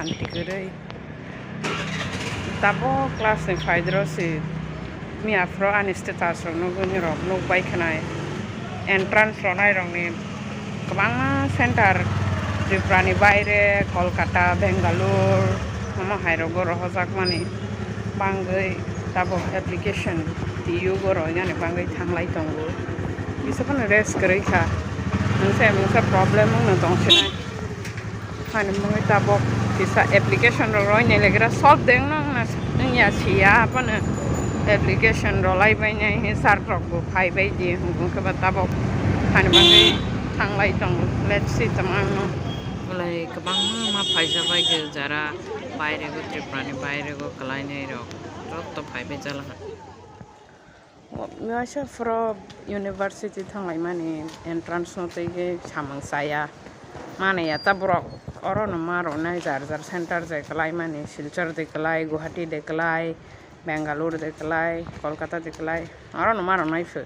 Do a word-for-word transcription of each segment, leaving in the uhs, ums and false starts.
Anti kwrwi. Tabok class ni phaidro si miya phro ani status rok nugwi rok nukbai khwnai. Entrance ronai rokni kwbangma center Tripura ni baire, Kolkata, Bangalore, omo hai rogo rohorjakmani bangwi tabok application T U go roinani bangwi thanglai tongo. Kisa phano rest kwrwi kha. Mungsa mungsa problem wngno tongsinai. Hani mungwi tabok kisa application rok roi nelegra solve deng no wngna wngya siya, apano application rok lai bai nai hi sir rok bo phai bai di hwnkheba tabok hani bagwi thanglai tongo. Let's see tamo wngno. Belai kwbangma ma phaijak bai khe jara bairego, Tripura ni bairego kwlainai rok joto phai bai jala ha. Waisa phoro university thanglaimani entrance no twi khe samung chaya. Manaya ta borok oro no ma rwnai jar jar center je kwlaimani, Silchar de kwlai, Guwahati de kwlai, Bangalore de kwlai, Kolkata de kwlai, oro no ma rwnai phu.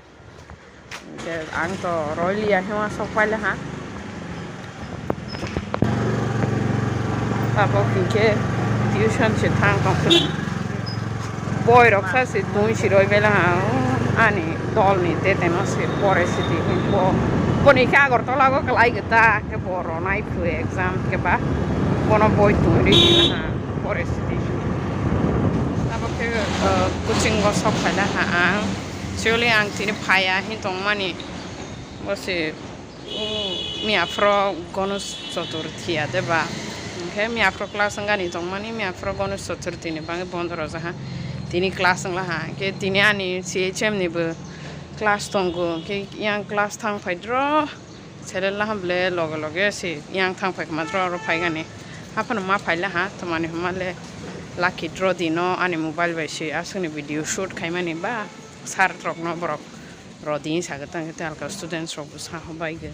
Hwnkhe ang to roiliya hima sok paila ha. Tabok hinkhe tuition se thang tong phuru. Boi rok sa se twi se roi bela ha. Ani dol ni tete no se pore se di bo. Boni khe Agartala go kwlai gata khe bo ronai phu exam khe ba. Bono boi twi ri ha pore se di. Tabok khe, uh, coaching go sok phaila ha ang. Actually ang tini phaya hin tongmani. Bo se O, miya phoro Ganesh Chaturthi ya de ba? Hwnkhe miya phoro class wngani tongmani, miya phoro Ganesh Chaturthi ni bagwi bondo rwjak ha. Tini class wngla ha. Hwnkhe tini ani C H M ni bo class tongo. Hwnkhe yang class thang phai dro. Seleng la hamle loge loge se yang thang phai khma dro oro phai gani. Haphano ma phai la ha. Tamani hwnma le lucky draw dino ani mobile bai se aswkni video shoot khaimani ba sir rok no borok. Rodi hinwi sagwi tongkhe, tei alka students rok bo saha baigwi.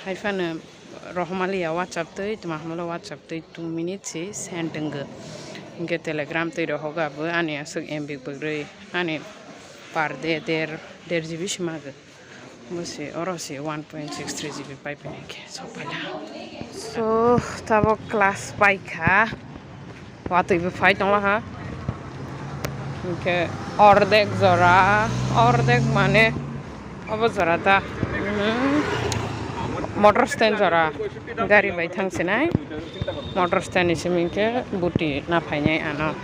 Hai phano rohormaliya WhatsApp twi, tma hwnmale WhatsApp twi two minutes se send wngwi. Hinkhe Telegram twi rohogo abo ani aswk M B kwrwi, ani per day der, der G B se magwi. Bo se oro se one point six three G B pai phai hinkhe sok phaila. So, tabok class paikha. Watwi bo phai tongla ha. Hinkhe ordek jora, ordek mane obo jora ta, hmm, motor stand jora gari bai thang sinai. Motor stand ni simi hinkhe buti na phainai ano.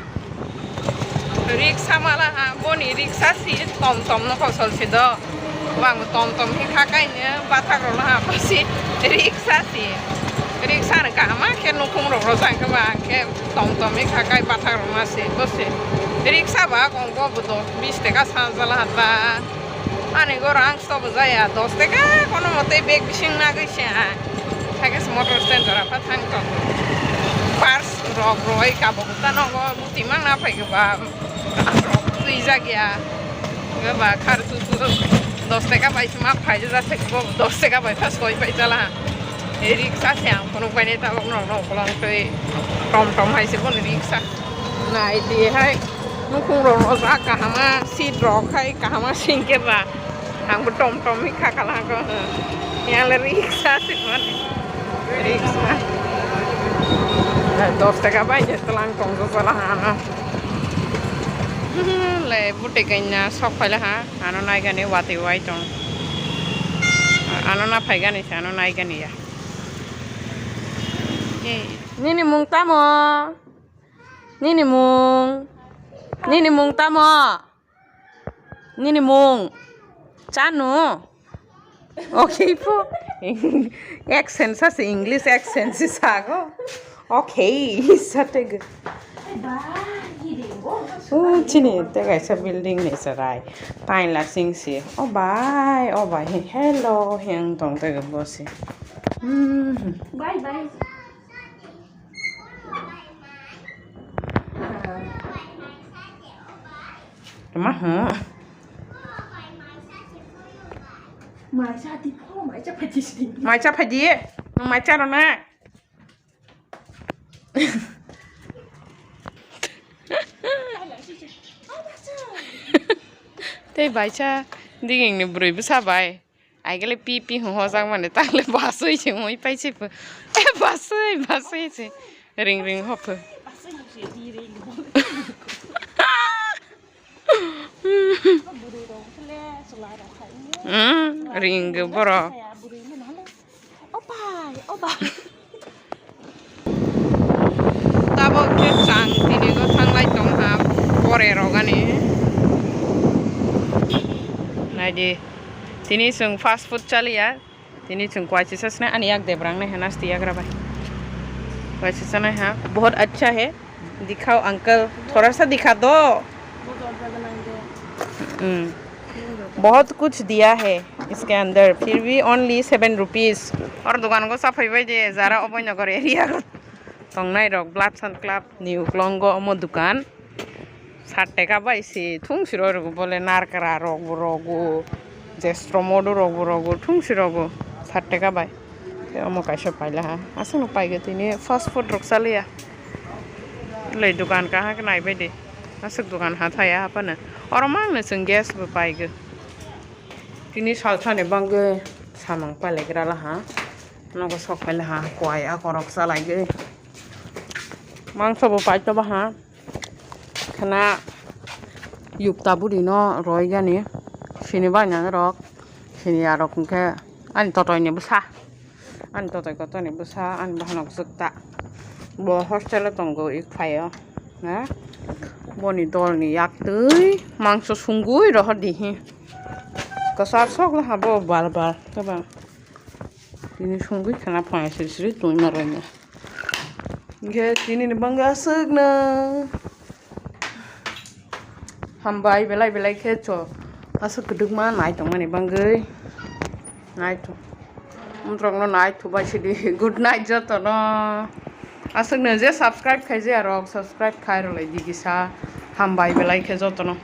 Riksa mala ha, boni riksa si tom tom no kosol si do. Bang tom tom hi kha kaini bathak rok no ha pasi riksa si. Riksa no kaham khe nukhung rok rwchang khe ba ang khe tom tom hi kha kai bathak rok ma si bo si. Riksa ba kong bo bo dos bis taka sanjala ha ta. Ani goro ang sto bo jaya dos taka kono mote bag bising nagwi se ha. Hai khe se motor stand jora pha thang tong. Purse rok roi kabo ta nogo buti mang na phai khe ba. Twijak ya. Ba khar tu tu dos taka bai ma phai ja se bo dos taka bai phas koi pai jala. E riksa se ang phunuk bai ne tabok no no kolong twi tom tom hai se bon riksa. Nai di hai nukhung rok no ja kahama seat rok hai kahama singke ba. Ang bo tom tom hi kha kala ko. Yang le riksa se man. Riksa. Dos taka bai je tlang tong jo jala ano. Le bute kanya sok phaila ha, ano naigani watwi wai tong. Ano na phaigani se, ano naigani ya. Nini mung tamo? Nini mung? Nini mung tamo? Nini mung? Chanu? Okay po. Accent sa se English accent se sago. Okay, sa tege. O chini te kaisa building ni chwrai. Taila sing si. O bai, o bai. Hello, heng tong tege bosi. Hmm. Bye bye. Tama ho. Maisa di pho, maisa phaji sini. Maisa phaji. Maisa rona. Tei baisa diging ni bwrwi bwsa bai. Aigele pi pi hwn hojak mani, takle basui se mui pai se pho. E basui, basui se. Ring ring hopho. Hmm, ring borok. Obai, obai. Tabok khe chang tini go thanglai tong ha pore rogani. Naidi, tini chwng fast food chaliya. Tini chwng kwai chisa sna ani yak debrang nai hana sti yagra bai. Kwai chisa nai ha. बहुत अच्छा है. दिखाओ अंकल, थोड़ा सा दिखा दो. बहुत कुछ दिया है इसके अंदर, फिर भी only seven rupees. Or dukan go saphai bai de, jara Abhainagar area go tongnai rok, Blood Sun Club ni uklongo omo dukan. Sat taka bai se thung siro rok bole narkra rok bo rogo, jestro modu rok bo rogo, thung siro go sat taka bai. Te omo kaisa paila ha. Aswk no paigo tini fast food rok chaliya. Lei dukan kaham khe nai bai di. Aswk dukan ha thaya haphano. Oro mang no chwng gas bo paigo. Tini salsa ni bagwi samung pailaikra la ha. Nogo sok paila ha. Kwai akorok chalaigwi. Mangso bo paito ba ha. Khana yukta buri no roi gani sini bai nang rok sini arok hwnkhe ani totoi ni bwsa ani totoi kotor ni bwsa ani bahanok jwkta bo hostel o tongo ik phaio na boni dol ni yak twi mangso sungwi rohor di hi kwchar sok la ha bo bal bal kwbang tini sungwi khana phai siri siri twi ma roi no. Hingke tini ni bangke aswk no hambai belai belai khe cho aswk kwdwkma nai tongmani bangwi nai tong. Umtrok no nai thubai sidi good night joto no aswk no je subscribe khai je arok subscribe khai rwlai di kisa hambai belai khe joto no.